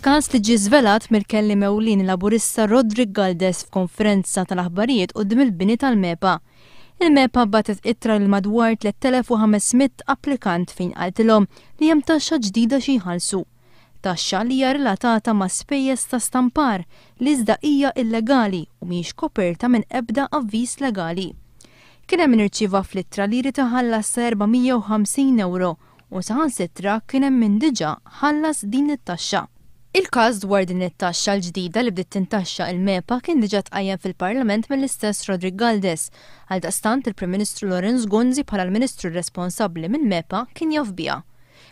Każ li ġie żvelat mill-kelliem ewlieni Laburista Roderick Galdes f'konferenza tal-aħbarijiet quddiem il-bini tal-MEPA. Il-MEPA bagħtet ittra lil madwar 3,500 applikant fejn qaltilhom li hemm taxxa ġdida xi jħallsu. Taxxa li hija relatata ma' spejjeż ta' stampar li iżda hija illegali u mhijiex koperta minn ebda avviż legali. Kien hemm min irċieva fl-ittra li jrid iħallas sa 450 ewro u saħansitra kien hemm min diġà ħallas din it-taxxa. Il-każ dwar din it-taxxa l-ġdida li bdiet tintaxxa il-MEPA kien diġà tqajjem fil-Parlament mill-istess Roderick Galdes. Għaldaqstant il-Prim Ministru Lawrence Gonzi bħala l-Ministru responsabbli mill-MEPA kien jaf biha.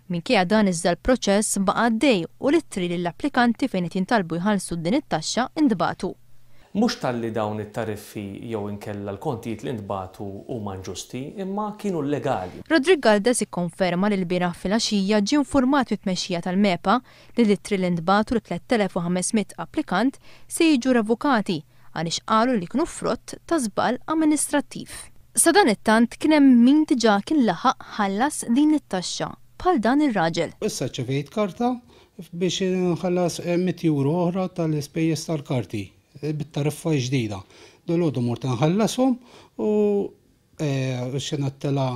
Minkejja dan iżda l-proċess baqa' għaddej u l-ittri lill-applikanti fejn qed jintalbu jħallsu din it-taxxa ntbagħtu. Mhux talli dawn it-tariffi jew inkella l-kontijiet li ntbagħtu huma inġusti, imma kienu llegali. Roderick Galdes ikkonferma li lbieraħ filgħaxija ġie infurmat mit-tmexxija tal-MEPA li l-ittri li ntbagħtu lit-3,500 applikant se jiġu revokati għaliex qalu li kienu frott ta' żball amministrattiv. Sadanittant kien hemm min diġà kien laħaq ħallas din it-taxxa, bħal dan ir-raġel. Issa rċevejt karta biex nħallas 100 euro oħra tal-ispejjeż tal-karti bit-tariffa ġdida. Dalgħodu mort nħallashom u xi ngħidtilha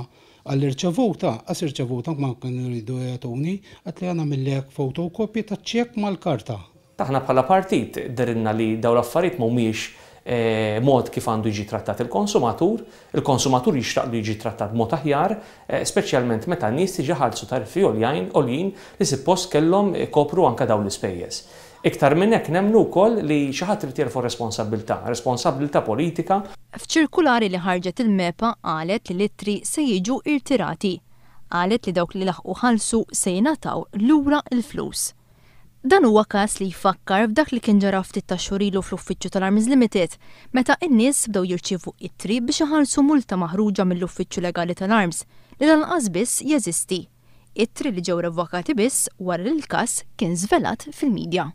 għall-irċevuta, qas irċevuta ma kienu jridu jagħtuni, qaltli ħa nagħmillek photocopy taċ-ċekk mal-karta. Aħna bħala partit dehrilna li dawn l-affarijiet mhumiex mod kif għandu jiġi trattat il-konsumatur. Il-konsumatur jixraqlu jiġi trattat b'mod aħjar, speċjalment meta n-nies diġà ħallsu tariffi għoljin li sippost kellhom ikopru anke dawn l-ispejjeż. Iktar minn hekk nemmnu wkoll li xi ħadd irid jerfa' responsabbiltà, responsabbiltà politika. F'ċirkulari li ħarġet il-MEPA qalet li l-ittri se jiġu irtirati. Qalet li dawk li laħqu ħallsu se jingħataw lura l-flus. Dan huwa każ li jfakkar f'dak li kien ġara ftit tax-xhur ilu fl-uffiċċju tal-Arms Limited, meta n-nies bdew jirċievu ittri biex iħallsu multa maħruġa mill-uffiċċju legali tal-Arms, li lanqas biss jeżisti. Ittri li ġew revokati biss wara li l-każ kien żvelat fil-media.